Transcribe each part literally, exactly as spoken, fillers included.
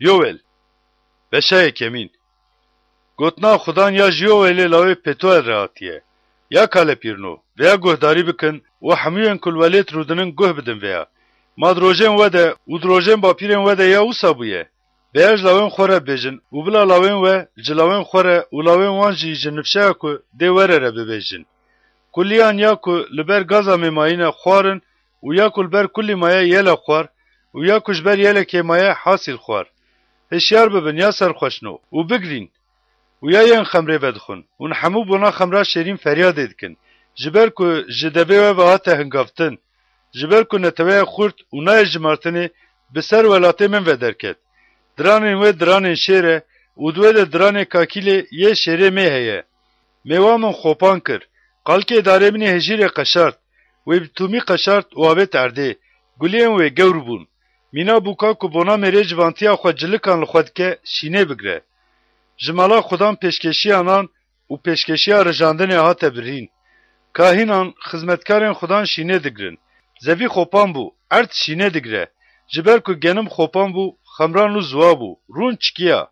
Yowel. Beşa yekemîn. Gotina Xudan ya ji Yowelê lawê Petuel re hatiye. Ya kalepîrno, vêya guhdarî bikin û hemûyên ku li welêt rûdinin guh bidin vêya. Ma di rojên we de û di rojên bapîrên we de ya wisa bûye? Vêya ji lawên xwe re bêjin û bila lawên we ji lawên xwe re û lawên wan jî ji nifşeya ku dê were re bibêjin. Kuliyan ya ku li ber gaza mêmayî ne xwarin û ya ku li ber kulî maye yele xwar û ya ku ji ber yelekê maye hasîl xwar. Hişyar bibin ya serxweşno û bigirîn û ya yên xemrê vedixwin hûn hemû bona xemra şêrîn feryadê dikin, ji ber ku ji devê we ve hate hingavtin, ji ber ku neteweya xurt û nayê jimartinê bi ser welatê min ve derket. Diranên wê diranên şêr e û di wê de diranê kakîlê yê şêrê mê heye. Mêwa min xopan kir, qalkê darê min ê hejîrê qeşart, wê bi tûmî qeşart û avêt erdê. Guliyên wê gewr bûn. Mîna bûka ku bona mêrê civantiya xwe cilikan li xwe dike, şînê bigire. Ji mala Xudan pêşkêşiya nan û pêşkêşiya rijandinê hate birîn. Kahînan, xizmetkarên Xudan şînê digirin. Zevî xopan bû, erd şînê digire. Ji ber ku genim xopan bû, xemran û ziwa bû, rûn çikiya.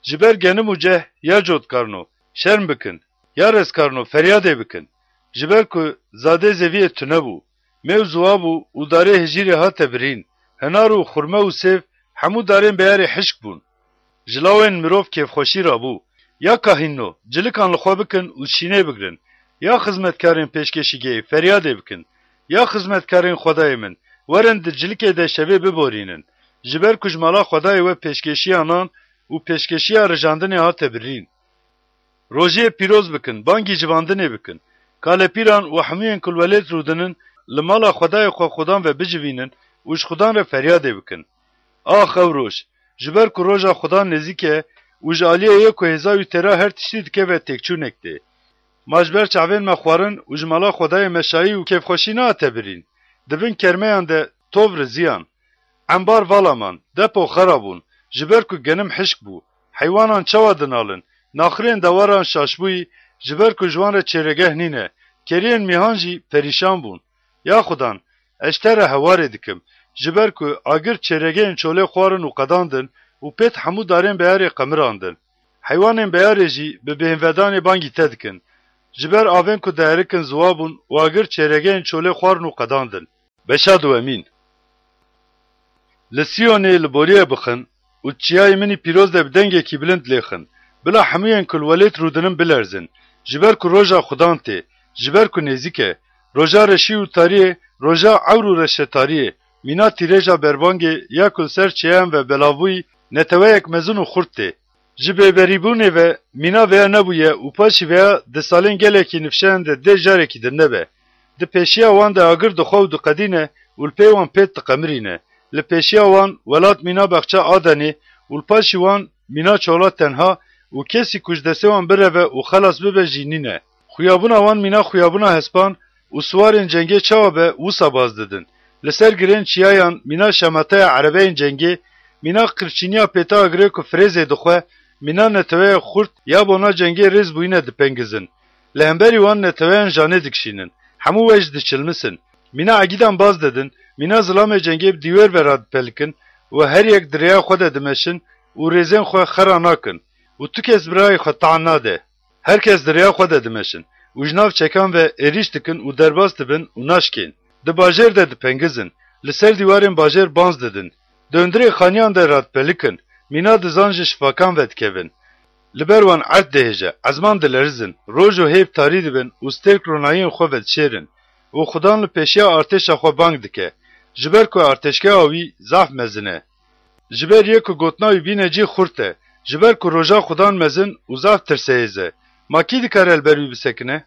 Ji ber genim û ceh ya cotkarno, şerm bikin, ya rezkarno, feryadê bikin. Ji ber ku zadê zeviyê tune bû, mêw ziwa bû û darê hijîrê hate birîn. Hinar û xurme û sêv, hemû darên beyarê hişk bûn. Ji lawên mirov kêfxweşî rabû. Ya kahînno, cilikan li xwe bikin û şînê bigrin. Ya xizmetkarên pêşkêşîgehê, feryadê bikin. Ya xizmetkarên Xwedayê min, werin di cilikê de şevê biborînin. Ji ber ku ji mala Xwedayê we pêşkêşiya nan û pêşkêşiya rijandinê hate birîn. Rojiyê pîroz bikin, bangî civandinê bikin. Kalepîran û hemûyên ku li welêt rûdinin, li mala Xwedayê xwe Xudan ve bicivînin û ji Xudan re feryadê bikin. Ax ew roj! Ji ber ku roja Xudan nêzîk e û ji aliyê yê ku hêza wî têra her tiştî dikeve têkçûnek tê. Ma ji ber çavên me xwarin û ji mala Xwedayê me şayî û kêfxweşî nehate birîn. Di bin kermeyan de tov riziyan. Embar vala man, depo xera bûn, ji ber ku genim hişk bû. Heywanan çawa dinalin? Naxirên dewaran şaşbûyî, ji ber ku ji wan re çêregeh nîne. Keriyên mîhan jî perîşan bûn. Ya Xudan, ez ji te re hewarê dikim, ji ber ku agir çêregehên çolê xwarin û qedandin û pêt hemû darên beyarê qemirandin. Heywanên beyarê jî bi bêhnvedanê bangî te dikin. Ji ber avên ku diherikin ziwa bûn û agir çêregehên çolê xwarin û qedandin. Beşa duwemîn. Li Siyonê li boriyê bixin û di çiyayê min î pîroz de bi dengekî bilind lêxin. Bila hemûyên ku li welêt rûdinin bilerzin. Ji ber ku roja Xudan tê, ji ber ku nêzîk e. Roja reşî û tariyê, roja ewr û reşetariyê, mîna tîrêja berbangê ya ku li ser çiyayan ve belavbûyî, neteweyek mezin û xurt tê. Ji bêberîbûnê ve mîna vêya nebûye û paşî vêya di salên gelekî nifşeyan de dê carekî din nebe. Di pêşiya wan de agir dixwe û diqedîne û li pê wan pêt diqemirîne. Li pêşiya wan welat mîna bexça Adenê û li paşî wan mîna çola tenha û kesî ku ji destê wan bireve û xelas bibe jî nîne. Xuyabûna wan mîna xuyabûna hespan û siwarên cengê çawa be wisa baz didin. Li ser girên çiyayan mîna şemeteya erebeyên cengê, mîna qirçîniya pêta agirê ku firêzê dixwe, mîna neteweya xurt ya bona cengê rêz bûyîne dipengizin. Li hemberî wan neteweyan janê dikişînin. Hemû we jî diçilmisin. Mîna egîdan baz didin, mîna zilamê cengê bi dîwêr ve radipelikin û her yek di rêya xwe de dimeşin û rêzên xwe xera nakin û tu kes bi rayê xwe taan nade. Her kes di rêya xwe de dimeşin û ji nav çekan ve êrîş dikin û derbas dibin û naşkên. Di bajêr de dipengizin, li ser dîwarên bajêr banz didin. Di hundirê xaniyan de radipelikin, mîna dizan ji şifakan vedikevin. Li ber wan erd dihêje, ezman dilerizin, roj û hêv tarî dibin û stêrk ronahiyên xwe vedişêrin û Xudan li pêşiya artêşa xwe bang dike, ji ber ku artêşgeha wî zaf mezin e. Ji ber yê ku gotina wî bîne cî xurt e, ji ber ku roja Xudan mezin û zaf tirsehêz e. Ma kî dikare li ber wî bisekine?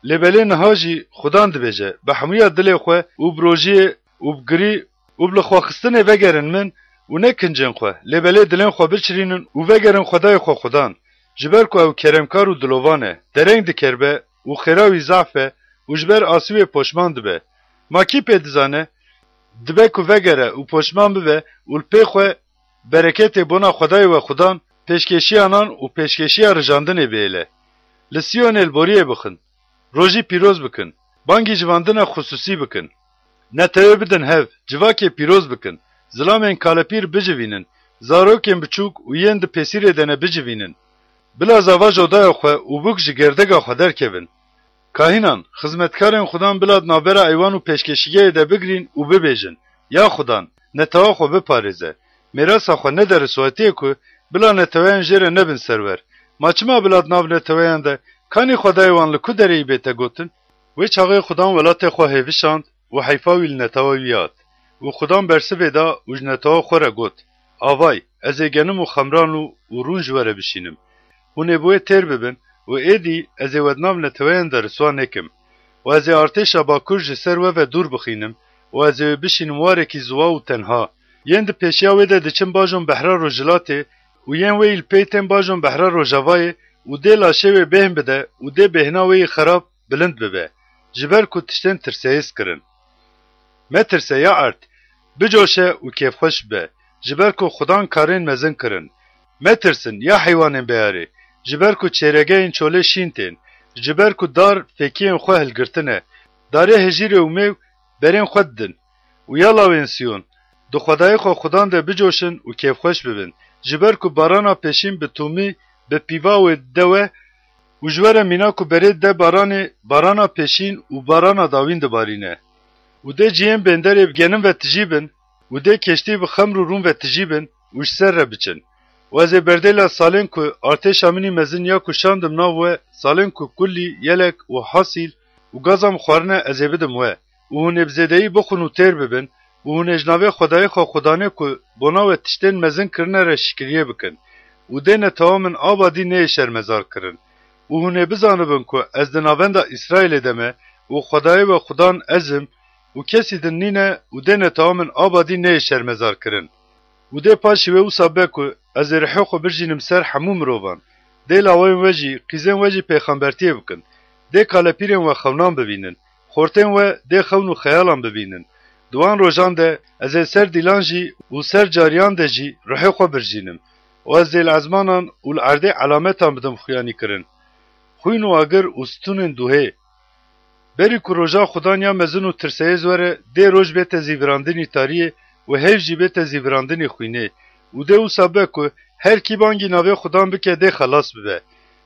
Lê belê niha jî Xudan dibêje, bi hemûya dilê xwe û bi rojiyê û bi girî û bi lixwexistinê vegerin min û ne kincên xwe, lê belê dilên xwe biçirînin û vegerin Xwedayê xwe Xudan. Ji ber ku ew keremkar û dilovan e, dereng dikeribe û xêra wî zaf e û ji ber asî wê poşman dibe. Ma kî pê dizane? Dibe ku vegere û poşman bibe û li pê xwe bereketê bona Xwedayê we Xudan, pêşkêşiya nan û pêşkêşiya rijandinê bihêle. Li Siyonê li boriyê bixin. Rojî pîroz bikin. Bangî civandina xusûsî bikin. Netewê bidin hev, civakê pîroz bikin. Zilamên kalepîr bicivînin. Zarokên biçûk û yên di pêsîrê de ne bicivînin. Bila zavaş odaya xwe û bûk ji gerdega xwe derkevin. Kahînan, xizmetkarên Xudan bila di navbera eywan û pêşkeşîgehê de bigirîn û bibêjin, Ya Xudan, netewa xwe biparêze. Mêrasa xwe nede riswetiyê ku bila neteweyan jê re nebin serwer. Ma çima bila di nav neteweyan de, Kanî Xwedayê wan li ku derê yî bête gotin? Wê çaxê Xudan welatê xwe hêvişand û heyfa wî li netewa wî hat. Û Xudan bersivê da û ji netewa xwe re got, Avay, ez ê genim û xemran û, û rûn ji we re bişînim. Hûn ê bi wê têr bibin û êdî ez ê we di nav neteweyan de riswa nekim. Û ez ê artêşa bakur ji ser we ve dûr bixînim û ez ê wê bişînim warekî ziwa û tenha. Yên di pêşiya wê de diçin bajon behra rojhilatê û yên wê yî li pey tên bajon behra rojavayê û dê laşê wê bêhn bide û dê bêhna wê yî xerab bilind bibe, ji ber ku tiştên tirseyêz kirin. Metirse ya erd, bicoşe û kêfxweş bibe, ji ber ku Xudan karên mezin kirin. Metirsin, ya heywanên beyarê, ji ber ku çêregehên çolê şîn tên, ji ber ku dar fêkiyên xwe hilgirtine, darê hejîrê û mêw berên xwe didin. Û ya lawên Siyon, di Xwedayê xwe Xudan de bicoşin û kêfxweş bibin, ji ber ku barana pêşîn bi tûmî, bi pîva wê dide we û ji we re mîna ku berê dide baranê, barana pêşîn û barana dawîn dibarîne. Û dê cihên bênderê bi genim ve tijî bin û dê keştî bi xemr û rûn ve tijî bin û ji ser re biçin. Û ez ê berdêla salên ku artêşa min î mezin ya ku şandim nav we, salên ku kulî, yelek û hasîl û gaza min xwarine ez ê bidim we. Û hûn ê bi zêdeyî bixwin û têr bibin û hûn ê ji navê Xwedayê xwe Xudanê ku bona we tiştên mezin kirine re şikiriyê bikin. Û dê netewa min abadî neyê şermezar kirin. Û hûn ê bizanibin ku ez di navenda Îsraîlê de me û Xwedayê we Xudan ez im û kesî din nîne û dê netewa min abadî neyê şermezar kirin. Û dê paşî wê wisa be ku ez ê rihê xwe birjînim ser hemû mirovan. Dê lawên we jî, qîzên we jî pêxembertiyê bikin. Dê kalepîrên we xewnan bibînin. Xortên we dê xewn û xeyalan bibînin. Di wan rojan de ez ê ser dîlan jî û ser cariyan de jî rihê xwe birjînim. Û ez ê li ezmanan û li erdê elametan bidim xuyanîkirin. Xwîn û agir û stûnên duhê. Berî ku roja Xudan ya mezin û tirseyêz were, dê roj bête zîvirandinî tariyê û heyv jî bête zîvirandinî xwînê. Û dê wisa be ku her kî bangî navê Xudan bike dê xelas bibe.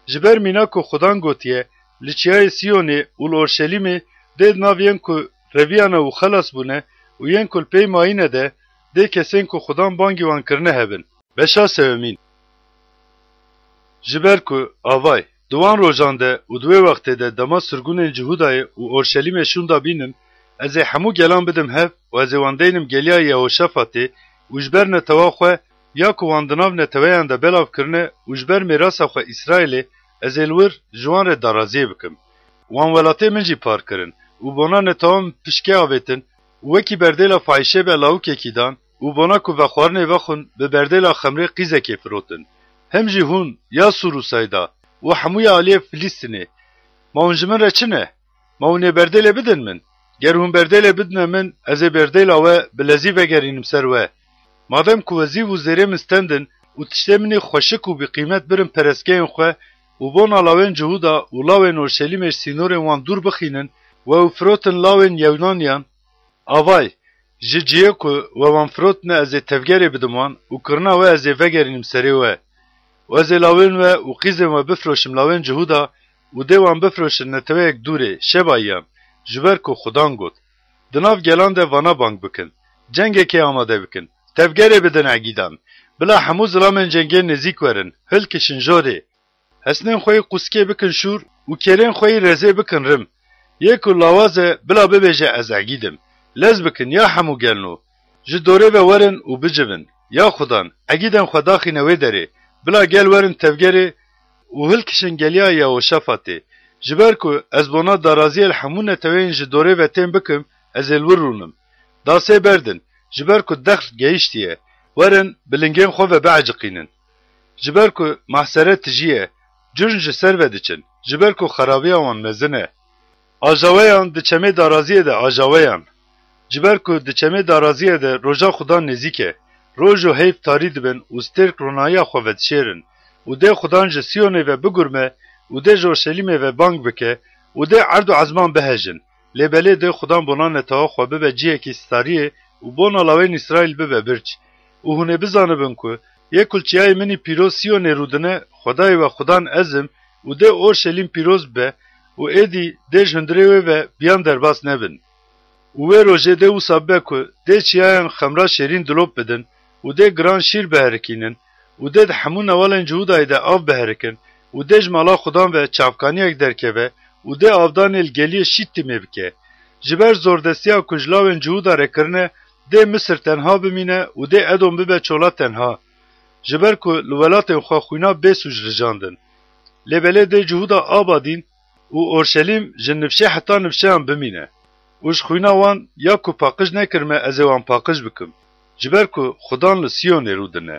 Ji ber mîna ku Xudan gotiye, Li çiyayê Siyonê û li Orşelîmê dê di nav yên ku reviyane û xelas bûne û yên ku li pey mayîne de dê kesên ku Xudan bangî wan kirine hebin. Beşa sewemîn. Ji ber ku, avay, di wan rojan de û di wê wextê de dema sirgûnên Cihûdayê û Orşelîmê şûnda bînim, ez ê hemû gelan bidim hev û ez ê wan deynim geliya Yehoşafatê û ji ber netewa xwe ya ku wan di nav neteweyan de belav kirine û ji ber mêrasa xwe Îsraîlê ez ê li wir ji wan re daraziyê bikim. Wan welatê min jî par kirin û bona netewa min pişkê avêtin û wekî berdêla fahîşê be lawikekî dan û bona ku vexwarinê vexwin bi berdêla xemrê qîzekê firotin. Him jî hûn, ya Sûr û Sayda û hemûya aliyê Filîstînê, ma hûn ji min re çi ne? Ma hûn ê berdêlê bidin min? Ger hûn berdêlê bidine min, ez ê berdêla we bi lezî vegerînim ser we. Madem ku we zîv û zêrê min stendin û tiştê min î xweşik û bîqîmet birin perestgehên xwe û bona lawên Cihûda û lawên Orşelîmê ji sînorên wan dûr bixînin, we û firotin lawên Yewnaniyan, avay, ji cihê ku we wan firotine ez ê tevgerê bidim wan û kirina we ez ê vegerînim serê we. Û ez ê lawên we û qîzên we bifroşim lawên Cihûda û dê wan bifroşin neteweyek dûrê, Şebayiyan, ji ber ku Xudan got, Di nav gelan de vana bang bikin, cengekê amade bikin, tevgerê bidin Egîdan, bila hemû zilamên cengê nêzîk werin, hilkişin jorê. Hesnên xwe yî qûskê bikin şûr û kêlên xwe yî rezê bikin rim. Yê ku lawaz e, bila bibêje, Ez Egîd im. Lez bikin, ya hemû gelno. Ji dorê ve werin û bicivin. Ya Xudan, Egîdên xwe daxîne wê derê. Bila gel werin tevgerê û hilkişin geliya Yehoşafatê. Ji ber ku ez bona daraziyê li hemû neteweyên ji dorê ve tên bikim, ez ê li wir rûnim. Dasê berdin, ji ber ku dexl gehiştiye. Werin, bi lingên xwe ve bieciqînin. Ji ber ku mahsere tijî ye, cûn ji ser ve diçin, ji ber ku xerabiya wan mezin e. Ajaweyan di çemê daraziyê de ajaweyan. Ji ber ku di çemê daraziyê de roja Xudan nêzîk e. Roj û heyv tarî dibin û stêrk ronahiya xwe vedişêrin. Û dê Xudan ji Siyonê ve bigurme û dê ji Orşelîmê ve bang bike û dê erd û ezman bihejin. Lê belê dê Xudan bona netewa xwe bibe cihekî stariyê û bona lawên Îsraîl bibe birc. û hûn ê bizanibin ku yê ku li çiyayê min î pîroz Siyonê rûdine, Xwedayê we Xudan ez im, û dê Orşelîm pîroz bibe, û êdî dê ji hundirê wê ve biyan derbas nebin. Û wê rojê dê wisa bibe ku dê çiyayan xemra şêrîn dilop bidin û dê giran şîr biherikînin û dê di hemû newalên Cihûdayê de av biherikin û dê ji mala Xudan ve çavkaniyek derkeve û dê avdanê li geliyê Şîttimê bike. Ji ber zordestiya ku ji lawên Cihûda re kirine, dê Misir tenha bimîne û dê Edom bibe çola tenha. Ji ber ku li welatên xwe xwîna bê sûc lijandin. Lê belê dê Cihûda aba dîn û Orşelîm ji nifşê heta nifşeyan bimîne. Û ji xwîna wan ya ku paqij nekirime ez ê wan paqij bikim. Ji ber ku Xudan li Siyonê rûdine.